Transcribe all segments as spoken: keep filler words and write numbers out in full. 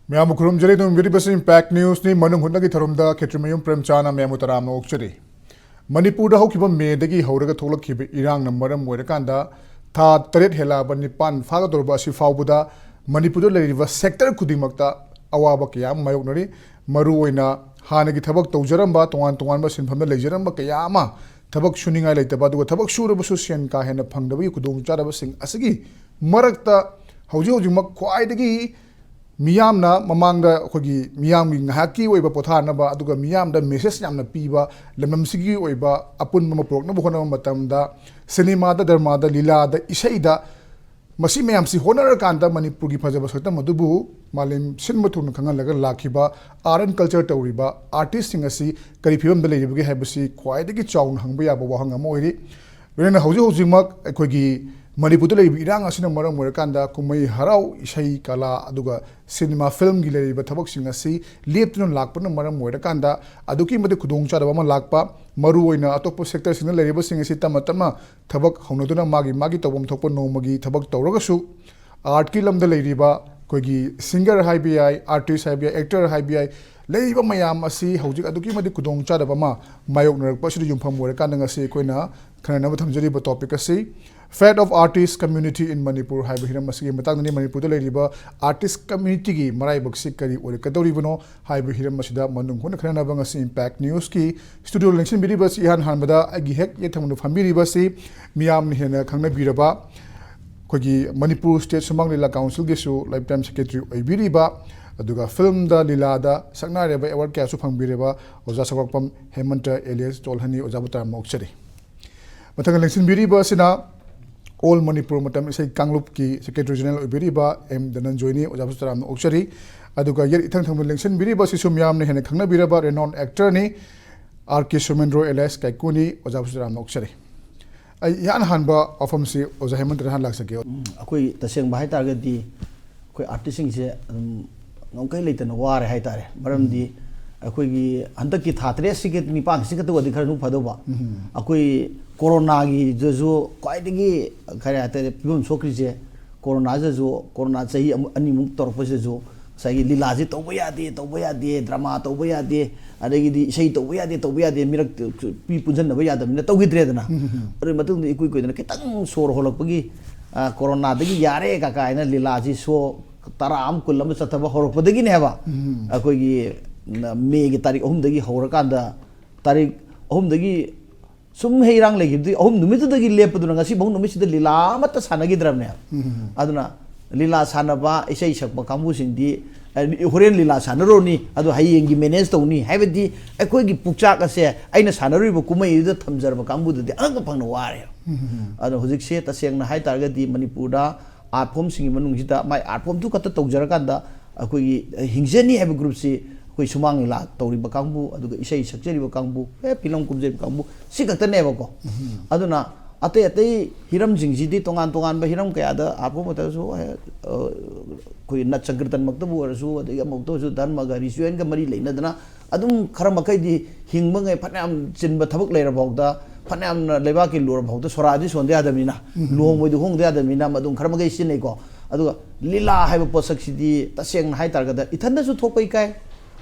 ꯃꯌꯥꯝꯕꯨ ꯈꯨꯔꯨꯝꯖꯔꯤ꯫ ꯅꯨꯡꯕꯤꯔꯤꯕꯁꯤ Impact Newsꯅꯤ꯫ ꯃꯅꯨꯡ ꯍꯨꯠꯅꯒꯤ ꯊꯧꯔꯝꯗ ꯈꯦꯇ꯭ꯔꯤꯃꯌꯨꯝ ꯄ꯭ꯔꯦꯝꯆꯥꯟꯅ ꯃꯌꯥꯝꯕꯨ ꯇꯔꯥꯝꯅ ꯑꯣꯛꯆꯔꯤ꯫ ꯃꯅꯤꯄꯨꯔꯗ ꯍꯧꯈꯤꯕ ꯃꯦꯗꯒꯤ ꯍꯧꯔꯒ ꯊꯣꯛꯂꯛꯈꯤꯕ ꯏꯔꯥꯡꯅ ꯃꯔꯝ ꯑꯣꯏꯔꯀꯥꯟꯗ ꯊꯥ ꯇꯔꯦꯠ ꯍꯦꯜꯂꯛꯑꯕ, ꯅꯤꯄꯥꯟ ꯐꯥꯒꯗꯧꯔꯕ ꯑꯁꯤ ꯐꯥꯎꯕꯗ ꯃꯅꯤꯄꯨꯔꯗ ꯂꯩꯔꯤꯕ sector ꯈꯨꯗꯤꯡꯃꯛꯇ ꯑꯋꯥꯕ ꯀꯌꯥ ꯑꯃ ꯃꯥꯌꯣꯛꯅꯔꯤ꯫ ꯃꯔꯨꯑꯣꯏꯅ ꯍꯥꯟꯅꯒꯤ ꯊꯕꯛ ꯇꯧꯖꯔꯝꯕ, ꯇꯣꯉꯥꯟ ꯇꯣꯉꯥꯟꯕ ꯁꯤꯟꯐꯝꯗ ꯂꯩꯖꯔꯝꯕ ꯀꯌꯥ ꯑꯃ ꯊꯕꯛ ꯁꯨꯅꯤꯡꯉꯥꯏ ꯂꯩꯇꯕ, ꯑꯗꯨꯒ ꯊꯕꯛ ꯁꯨꯔꯕꯁꯨ ꯁꯦꯟ ꯀꯥ ꯍꯦꯟꯅ ꯐꯪꯗꯕꯒꯤ ꯈꯨꯗꯣꯡꯆꯥꯗꯕꯁꯤꯡ ꯑꯁꯤꯒꯤ ꯃꯔꯛꯇ ꯍꯧꯖꯤꯛ ꯍꯧꯖꯤꯛꯃꯛ ꯈ꯭ꯋꯥꯏꯗꯒꯤ ꯃꯤꯌꯥꯝꯅ ꯃꯃꯥꯡꯗ ꯑꯩꯈꯣꯏꯒꯤ ꯃꯤꯌꯥꯝꯒꯤ ꯉꯥꯏꯍꯥꯛꯀꯤ ꯑꯣꯏꯕ ꯄꯣꯊꯥꯅꯕ, ꯑꯗꯨꯒ ꯃꯤꯌꯥꯝꯗ message ꯌꯥꯝꯅ ꯄꯤꯕ ꯂꯝꯗꯝꯁꯤꯒꯤ ꯑꯣꯏꯕ ꯑꯄꯨꯟꯕ ꯑꯃ ꯄꯨꯔꯛꯅꯕ ꯍꯣꯠꯅꯕ ꯃꯇꯝꯗ, ꯁꯤꯅꯦꯃꯥꯗ, ꯗ꯭ꯔꯃꯥꯗ, ꯂꯤꯂꯥꯗ, ꯏꯁꯩꯗ, ꯃꯁꯤ ꯃꯌꯥꯝꯁꯤ ꯍꯣꯠꯅꯔꯀꯥꯟꯗ ꯃꯅꯤꯄꯨꯔꯒꯤ ꯐꯖꯕ ꯁꯛꯇꯝ ꯑꯗꯨꯕꯨ ꯃꯥꯂꯦꯝ ꯁꯤꯟꯕ ꯊꯨꯡꯅ ꯈꯪꯍꯜꯂꯒ ꯂꯥꯛꯈꯤꯕ art and culture ꯇꯧꯔꯤꯕ artistꯁꯤꯡ ꯑꯁꯤ ꯀꯔꯤ ꯐꯤꯕꯝꯗ ꯂꯩꯔꯤꯕꯒꯦ ꯍꯥꯏꯕꯁꯤ ꯈ꯭ꯋꯥꯏꯗꯒꯤ ꯆꯥꯎꯅ ꯍꯪꯕ ꯌꯥꯕ ꯋꯥꯍꯪ ꯑꯃ ꯑꯣꯏꯔꯤ꯫ ꯂꯣꯏꯅꯅ ꯍꯧꯖꯤꯛ ꯍꯧꯖꯤꯛꯃꯛ ꯑꯩꯈꯣꯏꯒꯤ ꯃꯅꯤꯄꯨꯔꯗ ꯂꯩꯔꯤꯕ ꯏꯔꯥꯡ ꯑꯁꯤꯅ ꯃꯔꯝ ꯑꯣꯏꯔꯀꯥꯟꯗ ꯀꯨꯝꯍꯩ ꯍꯔꯥꯎ, ꯏꯁꯩ, ꯀꯂꯥ, ꯑꯗꯨꯒ ꯁꯤꯅꯦꯃꯥ ꯐꯤꯂꯝꯒꯤ ꯂꯩꯔꯤꯕ ꯊꯕꯛꯁꯤꯡ ꯑꯁꯤ ꯂꯦꯞꯇꯨꯅ ꯂꯥꯛꯄꯅ ꯃꯔꯝ ꯑꯣꯏꯔꯀꯥꯟꯗ ꯑꯗꯨꯛꯀꯤ ꯃꯇꯤꯛ ꯈꯨꯗꯣꯡꯆꯥꯗꯕ ꯑꯃ ꯂꯥꯛꯄ, ꯃꯔꯨꯑꯣꯏꯅ ꯑꯇꯣꯞꯄ sectorꯁꯤꯡꯗ ꯂꯩꯔꯤꯕꯁꯤꯡ ꯑꯁꯤ ꯇꯞꯅ ꯇꯞꯅ ꯊꯕꯛ ꯍꯧꯅꯗꯨꯅ ꯃꯥꯒꯤ ꯃꯥꯒꯤ ꯇꯧꯐꯝ ꯊꯣꯛꯄ ꯅꯣꯡꯃꯒꯤ ꯊꯕꯛ ꯇꯧꯔꯒꯁꯨ, artꯀꯤ ꯂꯝꯗ ꯂꯩꯔꯤꯕ ꯑꯩꯈꯣꯏꯒꯤ singer ꯍꯥꯏꯕ ꯌꯥꯏ, artist ꯍꯥꯏꯕ ꯌꯥꯏ, actor ꯍꯥꯏꯕ ꯌꯥꯏ, ꯂꯩꯔꯤꯕ ꯃꯌꯥꯝ ꯑꯁꯤ ꯍꯧꯖꯤꯛ ꯑꯗꯨꯛꯀꯤ ꯃꯇꯤꯛ ꯈꯨꯗꯣꯡꯆꯥꯗꯕ ꯑꯃ ꯃꯥꯌꯣꯛꯅꯔꯛꯄ ꯑꯁꯤꯗ ꯌꯨꯝꯐꯝ ꯑꯣꯏꯔꯀꯥꯟꯗ ꯉꯁꯤ ꯑꯩꯈꯣꯏꯅ ꯈꯟꯅꯅꯕ ꯊꯝꯖꯔꯤꯕ topic ꯑꯁꯤ Fate of Artist Community in Manipur ꯍꯥꯏꯕ ꯍꯤꯔꯝ ꯑꯁꯤꯒꯤ ꯃꯇꯥꯡꯗꯅꯤ꯫ ꯃꯅꯤꯄꯨꯔꯗ ꯂꯩꯔꯤꯕ artist communityꯒꯤ ꯃꯔꯥꯏꯕꯛꯁꯤ ꯀꯔꯤ ꯑꯣꯏꯔꯛꯀꯗꯧꯔꯤꯕꯅꯣ ꯍꯥꯏꯕ ꯍꯤꯔꯝ ꯑꯁꯤꯗ ꯃꯅꯨꯡ ꯍꯨꯠꯅ ꯈꯟꯅꯅꯕ ꯉꯁꯤ Impact Newsꯀꯤ studio ꯂꯦꯡꯁꯤꯟꯕꯤꯔꯤꯕꯁꯤ ꯏꯍꯥꯟ ꯍꯥꯟꯕꯗ ꯑꯩꯒꯤ ꯍꯦꯛ ꯌꯦꯠ ꯊꯪꯕꯗ ꯐꯝꯕꯤꯔꯤꯕꯁꯤ ꯃꯤꯌꯥꯝꯅ ꯍꯦꯟꯅ ꯈꯪꯅꯕꯤꯔꯕ ꯑꯩꯈꯣꯏꯒꯤ ꯃꯅꯤꯄꯨꯔ State ꯁꯨꯃꯥꯡ ꯂꯤꯂꯥ Councilꯒꯤꯁꯨ lifetime secretary ꯑꯣꯏꯕꯤꯔꯤꯕ, ꯑꯗꯨꯒ ꯐꯤꯂꯝꯗ, ꯂꯤꯂꯥꯗ ꯁꯛꯅꯥꯏꯔꯕ award ꯀꯌꯥꯁꯨ ꯐꯪꯕꯤꯔꯕ ꯑꯣꯖꯥ ꯁꯧꯒ꯭ꯔꯥꯛꯄꯝ ꯍꯦꯃꯟꯇ alias ꯆꯣꯜꯍꯟꯅꯤ꯫ ꯑꯣꯖꯥꯕꯨ ꯇꯔꯥꯝꯅ ꯑꯣꯛꯆꯔꯤ꯫ ꯃꯊꯪꯗ ꯂꯦꯡꯁꯤꯟꯕꯤꯔꯤꯕ ꯑꯁꯤꯅ All Manipur ꯃꯇꯝ ꯏꯁꯩ ꯀꯥꯡꯂꯨꯞꯀꯤ secretary general ꯑꯣꯏꯕꯤꯔꯤꯕ ꯑꯦꯝ ꯙꯅꯟꯖꯣꯏꯅꯤ꯫ ꯑꯣꯖꯥꯕꯨꯁꯨ ꯇꯔꯥꯝꯅ ꯑꯣꯛꯆꯔꯤ꯫ ꯑꯗꯨꯒ ꯌꯦꯠ ꯏꯊꯪ ꯊꯪꯕ ꯂꯦꯡꯁꯤꯟꯕꯤꯔꯤꯕ ꯑꯁꯤꯁꯨ ꯃꯤꯌꯥꯝꯅ ꯍꯦꯟꯅ ꯈꯪꯅꯕꯤꯔꯕ renowned actorꯅꯤ, ꯑꯥꯔ ꯀꯦ ꯁꯣꯃꯦꯟꯗ꯭ꯔꯣ alias ꯀꯥꯏꯀꯨꯅꯤ꯫ ꯑꯣꯖꯥꯕꯨꯁꯨ ꯇꯔꯥꯝꯅ ꯑꯣꯛꯆꯔꯤ꯫ ꯑꯩ ꯏꯍꯥꯟ ꯍꯥꯟꯕ ꯋꯥꯐꯝꯁꯤ ꯑꯣꯖꯥ ꯍꯦꯃꯟꯇꯗ ꯍꯥꯟꯅ ꯂꯥꯛꯆꯒꯦ꯫ ꯎꯝ, ꯑꯩꯈꯣꯏ ꯇꯁꯦꯡꯕ ꯍꯥꯏ ꯇꯥꯔꯒꯗꯤ ꯑꯩꯈꯣꯏ artistꯁꯤꯡꯁꯦ ꯑꯗꯨꯝ ꯉꯝꯈꯩ ꯂꯩꯇꯅ ꯋꯥꯔꯦ ꯍꯥꯏ ꯇꯥꯔꯦ꯫ ꯃꯔꯝꯗꯤ ꯑꯩꯈꯣꯏꯒꯤ ꯍꯟꯗꯛꯀꯤ ꯊꯥ ꯇꯔꯦꯠꯁꯤꯒꯤ, ꯅꯤꯄꯥꯟꯁꯤꯒ ꯇꯧꯔꯗꯤ ꯈꯔ ꯑꯗꯨꯝ ꯐꯗꯧꯕ꯫ ꯎꯝ꯫ ꯑꯩꯈꯣꯏ ꯀꯣꯔꯣꯅꯥꯒꯤꯗꯁꯨ ꯈ꯭ꯋꯥꯏꯗꯒꯤ ꯀꯔꯤ ꯍꯥꯏ ꯇꯥꯔꯦ, ꯐꯤꯕꯝ ꯁꯣꯛꯈ꯭ꯔꯤꯁꯦ, ꯀꯣꯔꯣꯅꯥꯁꯤꯗꯁꯨ, ꯀꯣꯔꯣꯅꯥ ꯆꯍꯤ ꯑꯃ, ꯑꯅꯤꯃꯨꯛ ꯇꯧꯔꯛꯄꯁꯤꯗꯁꯨ ꯉꯁꯥꯏꯒꯤ ꯂꯤꯂꯥꯁꯤ ꯇꯧꯕ ꯌꯥꯗꯦ, ꯇꯧꯕ ꯌꯥꯗꯦ, ꯗ꯭ꯔꯃꯥ ꯇꯧꯕ ꯌꯥꯗꯦ, ꯑꯗꯒꯤꯗꯤ ꯏꯁꯩ ꯇꯧꯕ ꯌꯥꯗꯦ, ꯇꯧꯕ ꯌꯥꯗꯦ, ꯃꯤꯔꯛ ꯃꯤ ꯄꯨꯟꯁꯤꯟꯅꯕ ꯌꯥꯗꯕꯅꯤꯅ ꯇꯧꯈꯤꯗ꯭ꯔꯦꯗꯅ꯫ ꯑꯗꯨꯒꯤ ꯃꯇꯨꯡꯗ ꯏꯀꯨꯏ ꯀꯨꯏꯗꯅ ꯈꯤꯇꯪ ꯁꯣꯔ ꯍꯣꯜꯂꯛꯄꯒꯤ, ꯑ, ꯀꯣꯔꯣꯅꯥꯗꯒꯤ ꯌꯥꯔꯦ ꯀꯀꯥ ꯍꯥꯏꯅ ꯂꯤꯂꯥꯁꯤ ꯁꯣ ꯇꯔꯥ ꯑꯃ, ꯀꯨꯟ ꯑꯃ ꯆꯠꯊꯕ ꯍꯧꯔꯛꯄꯗꯒꯤꯅꯦꯕ꯫ ꯑꯩꯈꯣꯏꯒꯤ, ꯎꯝ, ꯃꯦꯒꯤ ꯇꯥꯔꯤꯛ ꯑꯍꯨꯝꯗꯒꯤ ꯍꯧꯔꯀꯥꯟꯗ ꯇꯥꯔꯤꯛ ꯑꯍꯨꯝꯗꯒꯤ ꯁꯨꯝ ꯍꯩ ꯏꯔꯥꯡ ꯂꯩꯈꯤꯕꯗꯒꯤ ꯑꯍꯨꯝ ꯅꯨꯃꯤꯠꯇꯨꯗꯒꯤ ꯂꯦꯞꯄꯗꯨꯅ ꯉꯁꯤꯐꯥꯎ ꯅꯨꯃꯤꯠꯁꯤꯗ ꯂꯤꯂꯥ ꯑꯃꯠꯇ ꯁꯥꯟꯅꯈꯤꯗ꯭ꯔꯕꯅꯦ꯫ ꯎꯝ꯫ ꯑꯗꯨꯅ ꯂꯤꯂꯥ ꯁꯥꯟꯅꯕ, ꯏꯁꯩ ꯁꯛꯄ ꯀꯥꯡꯕꯨꯁꯤꯡꯗꯤ, ꯑ, ꯍꯣꯔꯦꯟ ꯂꯤꯂꯥ ꯁꯥꯟꯅꯔꯨꯔꯅꯤ, ꯑꯗꯣ ꯍꯌꯦꯡꯒꯤ ꯃꯦꯅꯦꯖ ꯇꯧꯅꯤ ꯍꯥꯏꯕꯗꯤ ꯑꯩꯈꯣꯏꯒꯤ ꯄꯨꯛꯆꯥꯛ ꯑꯁꯦ ꯑꯩꯅ ꯁꯥꯟꯅꯔꯨꯔꯤꯕ ꯀꯨꯝꯍꯩꯗꯨꯗ ꯊꯝꯖꯔꯕ ꯀꯥꯡꯕꯨꯗꯨꯗꯤ ꯑꯉꯛꯄ ꯐꯪꯅ ꯋꯥꯔꯦ꯫ ꯎꯝ꯫ ꯑꯗꯣ ꯍꯧꯖꯤꯛꯁꯦ ꯇꯁꯦꯡꯅ ꯍꯥꯏ ꯇꯥꯔꯒꯗꯤ ꯃꯅꯤꯄꯨꯔꯗ ꯑꯥꯔꯠ ꯐꯣꯝꯁꯤꯡꯒꯤ ꯃꯅꯨꯡꯁꯤꯗ ꯃꯥꯏ ꯑꯥꯔꯠ ꯐꯣꯝꯗꯨ ꯈꯛꯇ ꯇꯧꯖꯔꯀꯥꯟꯗ ꯑꯩꯈꯣꯏꯒꯤ ꯍꯤꯡꯖꯅꯤ ꯍꯥꯏꯕ ꯒ꯭ꯔꯨꯞꯁꯤ ꯑꯩꯈꯣꯏ ꯁꯨꯃꯥꯡ ꯂꯤꯂꯥ ꯇꯧꯔꯤꯕ ꯀꯥꯡꯕꯨ, ꯑꯗꯨꯒ ꯏꯁꯩ ꯁꯛꯆꯔꯤꯕ ꯀꯥꯡꯕꯨ, ꯑꯦ, ꯐꯤꯂꯝ ꯀꯨꯝꯖꯔꯤꯕ ꯀꯥꯡꯕꯨ, ꯁꯤ ꯈꯛꯇꯅꯦꯕꯀꯣ꯫ ꯎꯝ꯫ ꯑꯗꯨꯅ ꯑꯇꯩ ꯑꯇꯩ ꯍꯤꯔꯝꯁꯤꯡꯁꯤꯗꯤ ꯇꯣꯉꯥꯟ ꯇꯣꯉꯥꯟꯕ ꯍꯤꯔꯝ ꯀꯌꯥꯗ ꯑꯥꯔꯠ ꯐꯣꯝ ꯈꯛꯇꯁꯨ, ꯑꯦ, ꯑ, ꯑꯩꯈꯣꯏ ꯅꯠ ꯁꯪꯀꯤꯔꯇꯟꯃꯛꯇꯕꯨ ꯑꯣꯏꯔꯁꯨ, ꯑꯗꯒꯤ ꯑꯃꯨꯛꯇ ꯑꯣꯏꯔꯁꯨ ꯙꯔꯃꯒ ꯔꯤꯆꯨꯋꯦꯜꯒ ꯃꯔꯤ ꯂꯩꯅꯗꯅ ꯑꯗꯨꯝ ꯈꯔ ꯃꯈꯩꯗꯤ ꯍꯤꯡꯕꯉꯩ ꯐꯅꯌꯥꯝ ꯆꯤꯟꯕ ꯊꯕꯛ ꯂꯩꯔꯐꯥꯎꯗ, ꯐꯅꯌꯥꯝꯅ ꯂꯩꯕꯥꯛꯀꯤ ꯂꯨꯔꯐꯥꯎꯗ ꯁꯣꯔꯥꯗꯤ ꯁꯣꯟꯗ ꯌꯥꯗꯕꯅꯤꯅ, ꯎꯝ, ꯂꯨꯍꯣꯡꯕꯩꯗꯤ ꯍꯣꯡꯗ ꯌꯥꯗꯕꯅꯤꯅ ꯃꯗꯨꯝ ꯈꯔ ꯃꯈꯩ ꯁꯤꯖꯤꯟꯅꯩꯀꯣ꯫ ꯑꯗꯨꯒ ꯂꯤꯂꯥ ꯍꯥꯏꯕ ꯄꯣꯠꯁꯛꯁꯤꯗꯤ ꯇꯁꯦꯡꯅ ꯍꯥꯏ ꯇꯥꯔꯒꯗꯤ ꯏꯊꯟꯗꯁꯨ ꯊꯣꯛꯄ ꯏꯀꯥꯏ,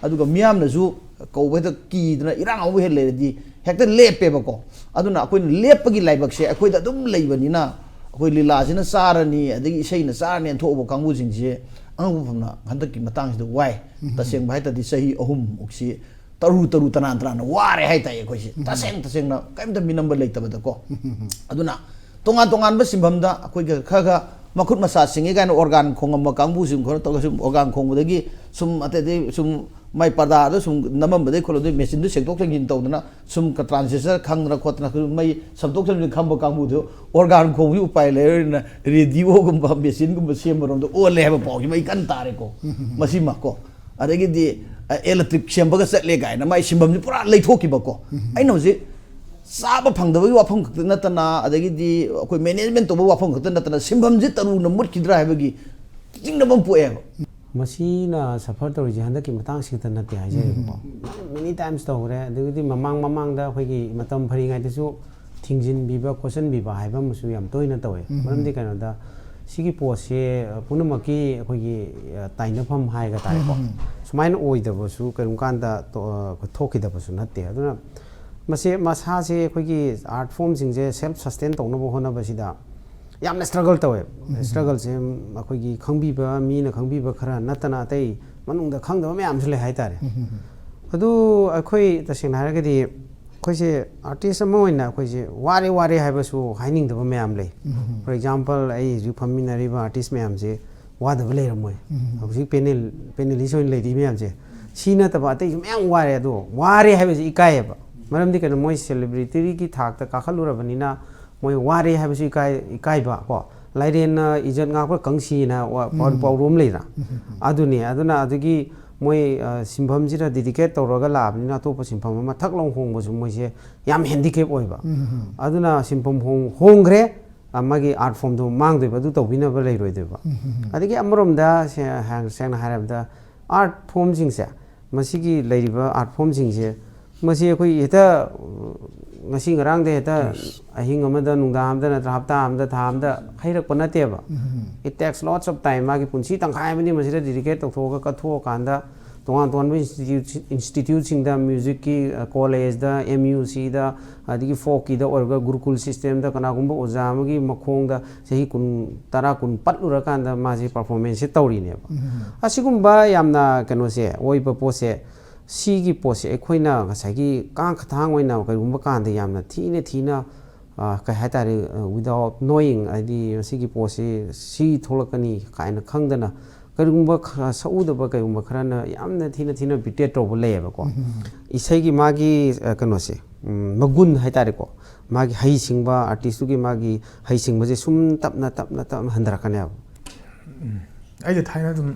ꯑꯗꯨꯒ ꯃꯤꯌꯥꯝꯅꯁꯨ ꯀꯧꯕ ꯍꯦꯛꯇ ꯀꯤꯗꯅ ꯏꯔꯥꯡ ꯍꯧꯕ ꯍꯦꯛ ꯂꯩꯔꯗꯤ ꯍꯦꯛꯇ ꯂꯦꯞꯄꯦꯕꯀꯣ꯫ ꯑꯗꯨꯅ ꯑꯩꯈꯣꯏꯅ ꯂꯦꯞꯄꯒꯤ ꯂꯥꯏꯕꯛꯁꯦ ꯑꯩꯈꯣꯏꯗ ꯑꯗꯨꯝ ꯂꯩꯕꯅꯤꯅ, ꯑꯩꯈꯣꯏ ꯂꯤꯂꯥꯁꯤꯅ ꯆꯥꯔꯅꯤ, ꯑꯗꯒꯤ ꯏꯁꯩꯅ ꯆꯥꯔꯅꯤ ꯊꯣꯛꯎꯕ ꯀꯥꯡꯕꯨꯁꯤꯡꯁꯦ ꯑꯉꯛꯄ ꯐꯝꯅ ꯍꯟꯗꯛꯀꯤ ꯃꯇꯥꯡꯁꯤꯗ ꯋꯥꯏ꯫ ꯎꯝ꯫ ꯇꯁꯦꯡꯕ ꯍꯥꯏ ꯇꯥꯔꯗꯤ ꯆꯍꯤ ꯑꯍꯨꯝꯃꯨꯛꯁꯤ ꯇꯔꯨ ꯇꯔꯨ ꯇꯅꯥꯟ ꯇꯅꯥꯟꯅ ꯋꯥꯔꯦ ꯍꯥꯏ ꯇꯥꯏ ꯑꯩꯈꯣꯏꯁꯦ꯫ ꯎꯝ꯫ ꯇꯁꯦꯡ ꯇꯁꯦꯡꯅ ꯀꯔꯤꯝꯇ ꯃꯤꯅꯝꯕ ꯂꯩꯇꯕꯗꯀꯣ꯫ ꯎꯝ꯫ ꯑꯗꯨꯅ ꯇꯣꯉꯥꯟ ꯇꯣꯉꯥꯟꯕ ꯁꯤꯟꯐꯝꯗ ꯑꯩꯈꯣꯏꯒ ꯈꯔ ꯈꯔ ꯃꯈꯨꯠ ꯃꯁꯥ ꯁꯤꯡꯉꯤ ꯀꯥꯏꯅ ꯑꯣꯔꯒꯥꯟ ꯈꯣꯡꯉꯝꯕ ꯀꯥꯡꯕꯨꯁꯤꯡ ꯈꯔ ꯇꯧꯔꯒ ꯁꯨꯝ ꯑꯣꯔꯒꯥꯟ ꯈꯣꯡꯕꯗꯒꯤ ꯁꯨꯝ ꯑꯇꯩ ꯑꯇꯩ ꯁꯨꯝ ꯃꯥꯏ ꯄꯔꯗꯥꯗ ꯁꯨꯝ ꯅꯝꯃꯝꯕꯗꯒꯤ ꯈꯣꯠꯂꯝꯕꯗꯒꯤ ꯃꯦꯆꯤꯟꯗꯨ ꯁꯦꯡꯗꯣꯛ ꯁꯦꯡꯖꯤꯟ ꯇꯧꯗꯅ ꯁꯨꯝ ꯇ꯭ꯔꯥꯟꯖꯤꯁꯇꯔ ꯈꯪꯗꯅ ꯈꯣꯠꯇꯅ ꯃꯩ ꯁꯝꯗꯣꯛ ꯁꯝꯖꯤꯟ ꯈꯪꯕ ꯀꯥꯡꯕꯨꯗꯨ ꯑꯣꯔꯒꯥꯟ ꯈꯣꯡꯕꯒꯤ ꯎꯄꯥꯏ ꯂꯩꯔꯣꯏꯅ ꯔꯦꯗꯤꯑꯣꯒꯨꯝꯕ ꯃꯦꯆꯤꯟꯒꯨꯝꯕ ꯁꯦꯝꯕꯔꯣꯝꯗ ꯑꯣꯜꯂꯦ ꯍꯥꯏꯕ ꯄꯥꯎꯁꯤ ꯑꯩ ꯀꯟꯅ ꯇꯥꯔꯦꯀꯣ꯫ ꯃꯁꯤꯃ ꯀꯣ꯫ ꯑꯗꯒꯤꯗꯤ, ꯑ, ꯏꯂꯦꯛꯇ꯭ꯔꯤꯛ ꯁꯦꯝꯕꯒ ꯆꯠꯂꯦ ꯀꯥꯏꯅ ꯃꯥꯏ ꯁꯤꯟꯐꯝꯁꯤ ꯄꯨꯔꯥ ꯂꯩꯊꯣꯛꯈꯤꯕꯀꯣ꯫ ꯎꯝ꯫ ꯑꯩꯅ ꯍꯧꯖꯤꯛ ꯆꯥꯕ ꯐꯪꯗꯕꯒꯤ ꯋꯥꯐꯝ ꯈꯛꯇ ꯅꯠꯇꯅ, ꯑꯗꯒꯤꯗꯤ ꯑꯩꯈꯣꯏ ꯃꯦꯅꯦꯖꯃꯦꯟ ꯇꯧꯕꯒꯤ ꯋꯥꯐꯝ ꯈꯛꯇ ꯅꯠꯇꯅ ꯁꯤꯟꯐꯝꯁꯤ ꯇꯔꯨꯅ ꯃꯨꯠꯈꯤꯗ꯭ꯔꯥ ꯍꯥꯏꯕꯒꯤ ꯆꯤꯡꯅꯕ ꯑꯃ ꯄꯣꯛꯑꯦꯕ꯫ ꯃꯁꯤꯅ ꯁꯐꯔ ꯇꯧꯔꯤꯁꯦ ꯍꯟꯗꯛꯀꯤ ꯃꯇꯥꯡꯁꯤ ꯈꯛꯇ ꯅꯠꯇꯦ ꯍꯥꯏꯖꯔꯤꯕꯀꯣ꯫ ꯎꯝ꯫ ꯃꯦꯅꯤ ꯇꯥꯏꯝꯁ ꯇꯧꯈ꯭ꯔꯦ꯫ ꯑꯗꯨꯒꯤꯗꯤ ꯃꯃꯥꯡ ꯃꯃꯥꯡꯗ ꯑꯩꯈꯣꯏꯒꯤ ꯃꯇꯝ ꯐꯔꯤꯉꯩꯗꯁꯨ ꯊꯤꯡꯖꯤꯟꯕꯤꯕ ꯈꯣꯠꯆꯤꯟꯕꯤꯕ ꯍꯥꯏꯕ ꯑꯃꯁꯨ ꯌꯥꯝ ꯇꯣꯏꯅ ꯇꯧꯋꯦ꯫ ꯎꯝ꯫ ꯃꯔꯝꯗꯤ ꯀꯩꯅꯣꯗ, ꯁꯤꯒꯤ ꯄꯣꯠꯁꯦ ꯄꯨꯝꯅꯃꯛꯀꯤ ꯑꯩꯈꯣꯏꯒꯤ ꯇꯥꯏꯅꯐꯝ ꯍꯥꯏꯒ ꯇꯥꯔꯦꯀꯣ꯫ ꯁꯨꯃꯥꯏꯅ ꯑꯣꯏꯗꯕꯁꯨ ꯀꯔꯤꯒꯨꯝꯕ ꯀꯥꯟꯗ ꯊꯣꯛꯈꯤꯗꯕꯁꯨ ꯅꯠꯇꯦ꯫ ꯑꯗꯨꯅ ꯃꯁꯦ ꯃꯁꯥꯁꯦ ꯑꯩꯈꯣꯏꯒꯤ ꯑꯥꯔꯠ ꯐꯣꯝꯁꯤꯡꯁꯦ ꯁꯦꯜꯐ ꯁꯁꯇꯦꯟ ꯇꯧꯅꯕ ꯍꯣꯠꯅꯕꯁꯤꯗ ꯌꯥꯝꯅ ꯁ꯭ꯇ꯭ꯔꯒꯜ ꯇꯧꯋꯦ꯫ ꯁ꯭ꯇ꯭ꯔꯒꯜꯁꯦ ꯑꯩꯈꯣꯏꯒꯤ ꯈꯪꯕꯤꯕ ꯃꯤꯅ ꯈꯪꯕꯤꯕ ꯈꯔ ꯅꯠꯇꯅ ꯑꯇꯩ ꯃꯅꯨꯡꯗ ꯈꯪꯗꯕ ꯃꯌꯥꯝꯁꯨ ꯂꯩ ꯍꯥꯏꯇꯥꯔꯦ꯫ ꯑꯗꯨ ꯑꯩꯈꯣꯏ ꯇꯁꯦꯡꯅ ꯍꯥꯏꯔꯒꯗꯤ ꯑꯩꯈꯣꯏꯁꯦ ꯑꯥꯔꯇꯤꯁ ꯑꯃ ꯑꯣꯏꯅ ꯑꯩꯈꯣꯏꯁꯦ ꯋꯥꯔꯦ ꯋꯥꯔꯦ ꯍꯥꯏꯕꯁꯨ ꯍꯥꯏꯅꯤꯡꯗꯕ ꯃꯌꯥꯝ ꯂꯩ꯫ For example, ꯑꯩ ꯍꯧꯖꯤꯛ ꯐꯝꯃꯤꯟꯅꯔꯤꯕ ꯑꯥꯔꯇꯤꯁ ꯃꯌꯥꯝꯁꯦ ꯋꯥꯗꯕ ꯂꯩꯔꯝꯃꯣꯏ꯫ ꯍꯧꯖꯤꯛ ꯄꯦꯅꯦꯜ ꯄꯦꯅꯦꯂꯤꯁ ꯑꯣꯏꯅ ꯂꯩꯔꯤ ꯃꯌꯥꯝꯁꯦ ꯁꯤ ꯅꯠꯇꯕ ꯑꯇꯩꯁꯨ ꯃꯌꯥꯝ ꯋꯥꯔꯦ꯫ ꯑꯗꯣ ꯋꯥꯔꯦ ꯍꯥꯏꯕꯁꯤ ꯏꯀꯥꯏꯌꯦꯕ꯫ ꯃꯔꯝꯗꯤ ꯀꯩꯅꯣ, ꯃꯣꯏ ꯁꯦꯂꯤꯕ꯭ꯔꯤꯇꯤꯒꯤ ꯊꯥꯛꯇ ꯀꯥꯈꯠꯂꯨꯔꯕꯅꯤꯅ ꯃꯣꯏ ꯋꯥꯔꯦ ꯍꯥꯏꯕꯁꯨ ꯏꯀꯥꯏ ꯏꯀꯥꯏꯕ ꯀꯣ꯫ ꯂꯥꯏꯔꯦꯟꯅ ꯏꯖꯠ ꯉꯥꯛꯄ ꯀꯪꯁꯤꯅ ꯄꯥꯎꯔꯧ ꯑꯃ ꯂꯩꯗꯅ꯫ ꯑꯗꯨꯅꯤ꯫ ꯑꯗꯨꯅ ꯑꯗꯨꯒꯤ ꯃꯣꯏ ꯁꯤꯟꯐꯝꯁꯤꯗ ꯗꯤꯗꯤꯀꯦꯠ ꯇꯧꯔꯒ ꯂꯥꯛꯑꯕꯅꯤꯅ ꯑꯇꯣꯞꯄ ꯁꯤꯟꯐꯝ ꯑꯃ ꯊꯛ ꯂꯥꯎ ꯍꯣꯡꯕꯁꯨ ꯃꯣꯏꯁꯦ ꯌꯥꯝ ꯍꯦꯟꯗꯤꯀꯦꯞ ꯑꯣꯏꯕ꯫ ꯑꯗꯨꯅ ꯁꯤꯟꯐꯝ ꯍꯣꯡꯈ꯭ꯔꯦ꯫ ꯃꯥꯒꯤ ꯑꯥꯔꯠ ꯐꯣꯝꯗꯣ ꯃꯥꯡꯗꯣꯏꯕ ꯑꯗꯨ ꯇꯧꯕꯤꯅꯕ ꯂꯩꯔꯣꯏꯗꯣꯏꯕ꯫ ꯑꯗꯒꯤ ꯑꯃꯔꯣꯝꯗ ꯁꯦꯡꯅ ꯍꯥꯏꯔꯕꯗ ꯑꯥꯔꯠ ꯐꯣꯝꯁꯤꯡꯁꯦ, ꯃꯁꯤꯒꯤ ꯂꯩꯔꯤꯕ ꯑꯥꯔꯠ ꯐꯣꯝꯁꯤꯡꯁꯦ, ꯃꯁꯤ ꯑꯩꯈꯣꯏ ꯍꯦꯛꯇ ꯉꯁꯤ ꯉꯔꯥꯡꯗ ꯍꯦꯛꯇ ꯑꯍꯤꯡ ꯑꯃꯗ, ꯅꯨꯡꯗꯥꯡ ꯑꯃꯗ, ꯅꯠꯇ꯭ꯔ ꯍꯞꯇꯥ ꯑꯃꯗ, ꯊꯥ ꯑꯃꯗ ꯍꯩꯔꯛꯄ ꯅꯠꯇꯦꯕ꯫ It takes lots of time. ꯃꯥꯒꯤ ꯄꯨꯟꯁꯤ ꯇꯪꯈꯥꯏ ꯑꯃꯗꯤ ꯃꯁꯤꯗ ꯗꯤꯗꯤꯀꯦꯠ ꯇꯧꯊꯣꯛꯑꯒ ꯀꯠꯊꯣꯛꯑꯀꯥꯟꯗ ꯇꯣꯉꯥꯟ ꯇꯣꯉꯥꯟꯕ ꯏꯟꯁꯇꯤꯇ꯭ꯌꯨꯠꯁꯤꯡꯗ, ꯃ꯭ꯌꯨꯖꯤꯛꯀꯤ ꯀꯣꯂꯦꯖꯇ, ꯑꯦꯝ ꯌꯨ ꯁꯤꯗ, ꯑꯗꯒꯤ ꯐꯣꯛꯀꯤꯗ ꯑꯣꯏꯔꯒ ꯒꯨꯔꯨꯀꯨꯜ ꯁꯤꯁꯇꯦꯝꯗ ꯀꯅꯥꯒꯨꯝꯕ ꯑꯣꯖꯥ ꯑꯃꯒꯤ ꯃꯈꯣꯡꯗ ꯆꯍꯤ ꯀꯨꯟ, ꯇꯔꯥ ꯀꯨꯟ ꯄꯠꯂꯨꯔꯀꯥꯟꯗ ꯃꯥꯁꯦ ꯄꯔꯐꯣꯔꯃꯦꯟꯁꯁꯦ ꯇꯧꯔꯤꯅꯦꯕ꯫ ꯑꯁꯤꯒꯨꯝꯕ ꯌꯥꯝꯅ ꯀꯩꯅꯣꯁꯦ ꯑꯣꯏꯕ ꯄꯣꯠꯁꯦ, ꯁꯤꯒꯤ ꯄꯣꯠꯁꯦ ꯑꯩꯈꯣꯏꯅ ꯉꯁꯥꯏꯒꯤ ꯀꯥꯡ ꯈꯊꯥꯡ ꯑꯣꯏꯅ ꯀꯔꯤꯒꯨꯝꯕ ꯀꯥꯟꯗ ꯌꯥꯝꯅ ꯊꯤꯅ ꯊꯤꯅ ꯀꯩ ꯍꯥꯏꯇꯥꯔꯦ, without knowing, ꯍꯥꯏꯗꯤ ꯃꯁꯤꯒꯤ ꯄꯣꯠꯁꯤ ꯁꯤ ꯊꯣꯛꯂꯛꯀꯅꯤ ꯀꯥꯏꯅ ꯈꯪꯗꯅ ꯀꯔꯤꯒꯨꯝꯕ ꯁꯛꯎꯗꯕ ꯀꯔꯤꯒꯨꯝꯕ ꯈꯔꯅ ꯌꯥꯝꯅ ꯊꯤꯅ ꯊꯤꯅ ꯕꯤꯇ꯭ꯔꯦꯠ ꯇꯧꯕ ꯂꯩꯌꯦꯕꯀꯣ꯫ ꯏꯁꯩꯒꯤ ꯃꯥꯒꯤ ꯀꯩꯅꯣꯁꯦ, ꯃꯒꯨꯟ ꯍꯥꯏꯇꯥꯔꯦꯀꯣ, ꯃꯥꯒꯤ ꯍꯩꯁꯤꯡꯕ, ꯑꯥꯔꯇꯤꯁꯇꯨꯒꯤ ꯃꯥꯒꯤ ꯍꯩꯁꯤꯡꯕꯁꯦ ꯁꯨꯝ ꯇꯞꯅ ꯇꯞꯅ ꯇꯞꯅ ꯍꯟꯊꯔꯛꯀꯅꯦꯕ꯫ ꯑꯩꯗꯤ ꯊꯥꯏꯅ ꯑꯗꯨꯝ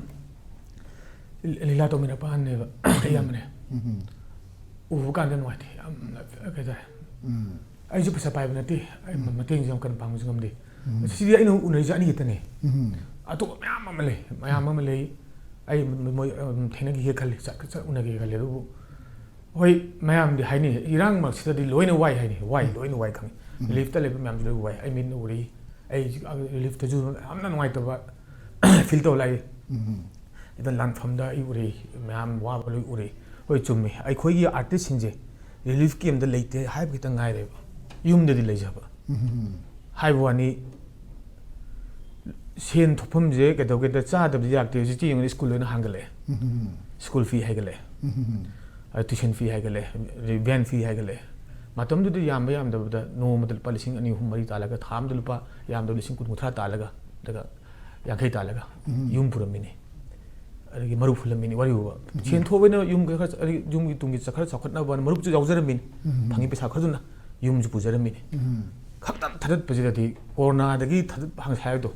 ꯂꯤꯂꯥ ꯇꯧꯃꯤꯟꯅꯔꯛꯄ ꯑꯍꯟꯅꯦꯕ, ꯑꯩ ꯌꯥꯝꯕꯅꯦ꯫ ꯎꯕ ꯀꯥꯟꯗ ꯅꯨꯡꯉꯥꯏꯇꯦ ꯌꯥꯝꯅ, ꯀꯩ ꯍꯥꯏꯇꯥꯔꯦ꯫ ꯑꯩꯁꯨ ꯄꯩꯁꯥ ꯄꯥꯏꯕ ꯅꯠꯇꯦ꯫ ꯑꯩ ꯃꯇꯦꯡꯁꯨ ꯌꯥꯝ ꯀꯟꯅ ꯄꯥꯡꯕꯁꯨ ꯉꯝꯗꯦ꯫ ꯁꯤꯗꯤ ꯑꯩꯅ ꯎꯅꯔꯤꯁꯦ ꯑꯅꯤ ꯈꯛꯇꯅꯦ꯫ ꯑꯇꯣꯞꯄ ꯃꯌꯥꯝ ꯑꯃ ꯂꯩ, ꯃꯌꯥꯝ ꯑꯃ ꯂꯩ꯫ ꯑꯩ ꯃꯣꯏ ꯊꯦꯡꯅꯈꯤꯒꯦ ꯈꯜꯂꯤ, ꯆꯠ ꯆꯠ ꯎꯅꯒꯦ ꯈꯜꯂꯤ꯫ ꯑꯗꯨꯕꯨ ꯍꯣꯏ, ꯃꯌꯥꯝꯗꯤ ꯍꯥꯏꯅꯩ, ꯏꯔꯥꯡ ꯃꯔꯛꯁꯤꯗꯗꯤ ꯂꯣꯏꯅ ꯋꯥꯏ ꯍꯥꯏꯅꯩ꯫ ꯋꯥꯏ, ꯂꯣꯏꯅ ꯋꯥꯏ ꯈꯪꯉꯤ꯫ ꯔꯤꯂꯤꯐꯇ ꯂꯩꯕ ꯃꯌꯥꯝꯁꯨ ꯂꯣꯏ ꯋꯥꯏ, ꯑꯩ ꯃꯤꯠꯅ ꯎꯔꯤ꯫ ꯑꯩ ꯔꯤꯂꯤꯐꯇꯁꯨ ꯌꯥꯝꯅ ꯅꯨꯡꯉꯥꯏꯇꯕ ꯐꯤꯜ ꯇꯧ ꯂꯥꯛꯏ꯫ ꯏꯚꯟ ꯂꯥꯟꯐꯝꯗ ꯑꯩ ꯎꯔꯤ, ꯃꯌꯥꯝ ꯋꯥꯕ ꯂꯣꯏ ꯎꯔꯤ꯫ ꯍꯣꯏ, ꯆꯨꯝꯃꯤ, ꯑꯩꯈꯣꯏꯒꯤ ꯑꯥꯔꯇꯤꯁꯁꯤꯡꯁꯦ ꯔꯤꯂꯤꯐ ꯀꯦꯝꯗ ꯂꯩꯇꯦ ꯍꯥꯏꯕ ꯈꯤꯇꯪ ꯉꯥꯏꯔꯦꯕ, ꯌꯨꯝꯗꯗꯤ ꯂꯩꯖꯕ꯫ ꯍꯥꯏꯕ ꯋꯥꯅꯤ, ꯁꯦꯟ ꯊꯣꯛꯐꯝꯁꯦ ꯀꯩꯗꯧꯒꯦꯗ ꯆꯥꯗꯕꯗꯤ ꯌꯥꯗꯦ꯫ ꯍꯧꯖꯤꯛꯇꯤ ꯌꯦꯡꯉꯨꯅꯦ, ꯁ꯭ꯀꯨꯜ ꯂꯣꯏꯅ ꯍꯥꯡꯒꯠꯂꯛꯑꯦ꯫ ꯁ꯭ꯀꯨꯜ ꯐꯤ ꯍꯥꯏꯒꯠꯂꯛꯑꯦ, ꯑꯗ ꯇ꯭ꯌꯨꯁꯟ ꯐꯤ ꯍꯥꯏꯒꯠꯂꯦ, ꯑꯗꯩ ꯚꯦꯟ ꯐꯤ ꯍꯥꯏꯒꯠꯂꯦ꯫ ꯃꯇꯝꯗꯨꯗ ꯌꯥꯝꯕ ꯌꯥꯝꯗꯕꯗ ꯅꯣꯡꯃꯗ ꯂꯨꯄꯥ ꯂꯤꯁꯤꯡ ꯑꯅꯤ, ꯑꯍꯨꯝ, ꯃꯔꯤ ꯇꯥꯜꯂꯒ, ꯊꯥ ꯑꯃꯗ ꯂꯨꯄꯥ ꯌꯥꯝꯗꯕ ꯂꯤꯁꯤꯡ ꯀꯨꯟ, ꯀꯨꯟꯊ꯭ꯔꯥ ꯇꯥꯜꯂꯒ, ꯑꯗꯨꯒ ꯌꯥꯡꯈꯩ ꯇꯥꯜꯂꯒ ꯌꯨꯝ ꯄꯨꯔꯝꯃꯤꯅꯤ꯫ ꯑꯗꯒꯤ ꯃꯔꯨꯞ ꯍꯨꯜꯂꯝꯃꯤꯅꯤ, ꯋꯥꯔꯤꯕꯨꯕ꯫ ꯁꯦꯟ ꯊꯣꯛꯑꯕꯅꯤꯅ ꯌꯨꯝ ꯈꯔ, ꯑꯗꯒꯤ ꯌꯨꯝꯒꯤ ꯇꯨꯡꯒꯤ ꯆ-, ꯈꯔ ꯆꯥꯎꯈꯠꯅꯕꯅ ꯃꯔꯨꯞꯁꯨ ꯌꯥꯎꯖꯔꯝꯃꯤꯅꯤ꯫ ꯐꯪꯉꯤ ꯄꯩꯁꯥ ꯈꯔꯗꯨꯅ ꯌꯨꯝꯁꯨ ꯄꯨꯖꯔꯝꯃꯤꯅꯤ꯫ ꯈꯛꯇꯪ ꯊꯥꯗꯠꯄꯁꯤꯗꯗꯤ, ꯀꯣꯔꯣꯅꯥꯗꯒꯤ ꯊꯥꯗꯠꯄ ꯍꯥꯟꯅ ꯍꯥꯏꯕꯗꯣ,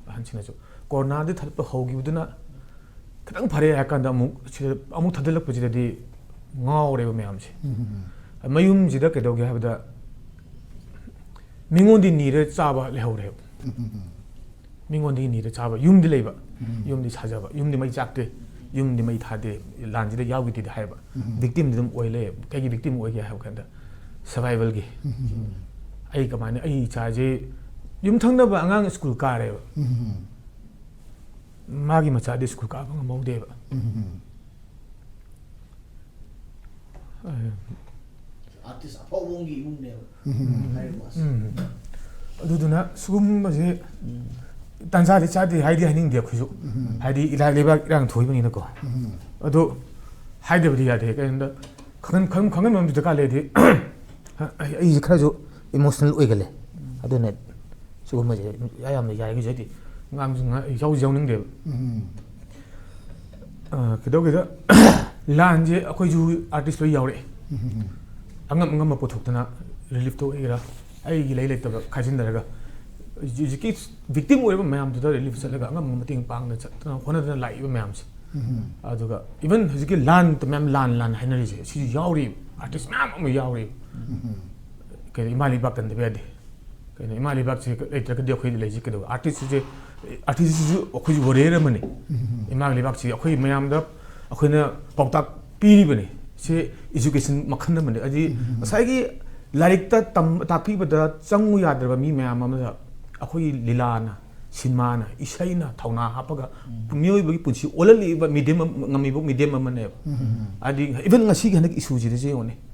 ꯑꯍꯟꯁꯤꯡꯅꯁꯨ, ꯀꯣꯔꯣꯅꯥꯗꯒꯤ ꯊꯥꯗꯠꯄ ꯍꯧꯈꯤꯕꯗꯨꯅ ꯈꯤꯇꯪ ꯐꯔꯦ ꯍꯥꯏ ꯀꯥꯟꯗ ꯑꯃꯨꯛ ꯁꯤꯗ ꯑꯃꯨꯛ ꯊꯥꯗꯠꯂꯛꯄꯁꯤꯗꯗꯤ ꯉꯥꯎꯔꯦꯕ ꯃꯌꯥꯝꯁꯦ꯫ ꯃꯌꯨꯝꯁꯤꯗ ꯀꯩꯗꯧꯒꯦ ꯍꯥꯏꯕꯗ, ꯃꯤꯉꯣꯟꯗꯤ ꯅꯤꯔ ꯆꯥꯕ ꯂꯩꯍꯧꯔꯦꯕ꯫ ꯃꯤꯉꯣꯟꯗꯒꯤ ꯅꯤꯔ ꯆꯥꯕ, ꯌꯨꯝꯗꯤ ꯂꯩꯕ, ꯌꯨꯝꯗꯤ ꯁꯥꯖꯕ, ꯌꯨꯝꯗꯤ ꯃꯩ ꯆꯥꯛꯇꯦ, ꯌꯨꯝꯗꯤ ꯃꯩ ꯊꯥꯗꯦ, ꯂꯥꯟꯁꯤꯗ ꯌꯥꯎꯈꯤꯗꯦꯗꯤ ꯍꯥꯏꯕ꯫ ꯚꯤꯛꯇꯤꯝꯗꯤ ꯑꯗꯨꯝ ꯑꯣꯏ ꯂꯩꯌꯦꯕ꯫ ꯀꯩꯒꯤ ꯚꯤꯛꯇꯤꯝ ꯑꯣꯏꯒꯦ ꯍꯥꯏꯕ ꯀꯥꯟꯗ, ꯁꯔꯚꯥꯏꯚꯦꯜꯒꯤ꯫ ꯑꯩ ꯀꯃꯥꯏꯅ, ꯑꯩ ꯏꯆꯥꯁꯦ, ꯌꯨꯝꯊꯪꯅꯕ ꯑꯉꯥꯡ ꯁ꯭ꯀꯨꯜ ꯀꯥꯔꯦꯕ, ꯃꯥꯒꯤ ꯃꯆꯥꯗꯤ ꯁ꯭ꯀꯨꯜ ꯀꯥꯕ ꯉꯝꯍꯧꯗꯦꯕ꯫ ꯑꯥꯔꯇꯤꯁ ꯑꯐꯥꯎꯕ ꯑꯃꯒꯤ ꯏꯃꯨꯡꯅꯦꯕ꯫ ꯍꯥꯏꯔꯤꯕ ꯑꯁ꯫ ꯎꯝ꯫ ꯑꯗꯨꯗꯨꯅ ꯁꯤꯒꯨꯝꯕꯁꯦ ꯇꯥꯟꯖꯥꯗꯤ ꯆꯥꯗꯦ ꯍꯥꯏꯗꯤ ꯍꯥꯏꯅꯤꯡꯗꯦ ꯑꯩꯈꯣꯏꯁꯨ꯫ ꯍꯥꯏꯗꯤ ꯏꯔꯥꯏ ꯂꯩꯕꯥꯛ ꯏꯔꯥꯡ ꯊꯣꯛꯏꯕꯅꯤꯅꯀꯣ꯫ ꯑꯗꯣ ꯍꯥꯏꯗꯕꯗꯤ ꯌꯥꯗꯦ꯫ ꯀꯩꯒꯤꯅꯣꯗ ꯈꯪꯍꯟ-, ꯈꯪ-, ꯈꯪꯍꯟꯕ ꯑꯃꯗꯤ ꯗꯔꯀꯥꯔ ꯂꯩ꯫ ꯍꯥꯏꯗꯤ ꯑꯩ-, ꯑꯩꯁꯦ ꯈꯔꯁꯨ ꯏꯃꯣꯁꯅꯦꯜ ꯑꯣꯏꯒꯜꯂꯦ꯫ ꯑꯗꯨꯅ ꯁꯤꯒꯨꯝꯕꯁꯦ ꯌꯥꯝꯅ ꯌꯥꯔꯤꯈꯩꯁꯨ ꯍꯥꯏꯗꯤ ꯑꯉꯥꯡꯁꯨ ꯉꯥ-, ꯌꯥꯎꯁꯨ ꯌꯥꯎꯅꯤꯡꯗꯦꯕ꯫ ꯑ, ꯀꯩꯗꯧꯒꯦꯗ, ꯂꯥꯟꯁꯦ ꯑꯩꯈꯣꯏꯁꯨ ꯑꯥꯔꯇꯤꯁ ꯂꯣꯏ ꯌꯥꯎꯔꯛꯑꯦ꯫ ꯑꯉꯝ ꯑꯉꯝꯕ ꯄꯨꯊꯣꯛꯇꯅ, ꯔꯤꯂꯤꯐꯇ ꯑꯣꯏꯒꯦꯔꯥ, ꯑꯩꯒꯤ ꯂꯩ ꯂꯩꯇꯕ ꯈꯥꯏꯖꯤꯟꯅꯔꯒ, ꯍꯧꯖꯤꯛꯀꯤ ꯚꯤꯛꯇꯤꯝ ꯑꯣꯏꯔꯤꯕ ꯃꯌꯥꯝꯗꯨꯗ ꯔꯤꯂꯤꯐ ꯆꯠꯂꯒ ꯑꯉꯝꯕ ꯃꯇꯦꯡ ꯄꯥꯡꯗꯅ ꯆꯠꯇꯅ ꯈꯣꯠꯅꯗꯅ ꯂꯥꯛꯏꯕ ꯃꯌꯥꯝꯁꯦ꯫ ꯑꯗꯨꯒ ꯏꯚꯟ ꯍꯧꯖꯤꯛꯀꯤ ꯂꯥꯟ ꯃꯌꯥꯝ, ꯂꯥꯟ ꯂꯥꯟ ꯍꯥꯏꯅꯔꯤꯁꯦ, ꯁꯤꯁꯨ ꯌꯥꯎꯔꯤ, ꯑꯥꯔꯇꯤꯁ ꯃꯌꯥꯝ ꯑꯃ ꯌꯥꯎꯔꯤ꯫ ꯀꯩꯅꯣ, ꯏꯃꯥ ꯂꯩꯕꯥꯛ ꯀꯟꯗꯕ ꯌꯥꯗꯦ꯫ ꯀꯩꯅꯣ, ꯏꯃꯥ ꯂꯩꯕꯥꯛꯁꯦ ꯂꯩꯇ꯭ꯔꯒꯗꯤ ꯑꯩꯈꯣꯏ ꯂꯩꯁꯤ ꯀꯩꯗꯧꯕ? ꯑꯥꯔꯇꯤꯁꯁꯤꯁꯦ, ꯑꯥꯔꯇꯤꯁꯁꯤꯁꯨ ꯑꯩꯈꯣꯏꯁꯨ ꯋꯥꯔꯤꯌꯔ ꯑꯃꯅꯤ꯫ ꯏꯃꯥ ꯂꯩꯕꯥꯛꯁꯤ ꯑꯩꯈꯣꯏ ꯃꯌꯥꯝꯗ ꯑꯩꯈꯣꯏꯅ ꯄꯥꯎꯇꯥꯛ ꯄꯤꯔꯤꯕꯅꯤ꯫ ꯁꯤ ꯏꯖꯨꯀꯦꯁꯟ ꯃꯈꯜ ꯑꯃꯅꯤ꯫ ꯍꯥꯏꯗꯤ ꯉꯁꯥꯏꯒꯤ ꯂꯥꯏꯔꯤꯛꯇ ꯇꯝ-, ꯇꯥꯛꯄꯤꯕꯗ ꯆꯪꯉꯨ ꯌꯥꯗ꯭ꯔꯕ ꯃꯤ ꯃꯌꯥꯝ ꯑꯃꯗ ꯑꯩꯈꯣꯏꯒꯤ ꯂꯤꯂꯥꯅ, ꯁꯤꯅꯦꯃꯥꯅ, ꯏꯁꯩꯅ ꯊꯧꯅꯥ ꯍꯥꯞꯄꯒ ꯃꯤꯑꯣꯏꯕꯒꯤ ꯄꯨꯟꯁꯤ ꯑꯣꯜꯍꯜꯂꯛꯏꯕ ꯃꯤꯗꯤꯌꯝ ꯉꯝꯃꯤꯕ ꯃꯤꯗꯤꯌꯝ ꯑꯃꯅꯦꯕ꯫ ꯍꯥꯏꯗꯤ ꯏꯚꯟ ꯉꯁꯤꯒꯤ ꯍꯟꯗꯛ ꯏꯁꯨꯁꯤꯗꯁꯨ ꯌꯦꯡꯉꯨꯅꯦ꯫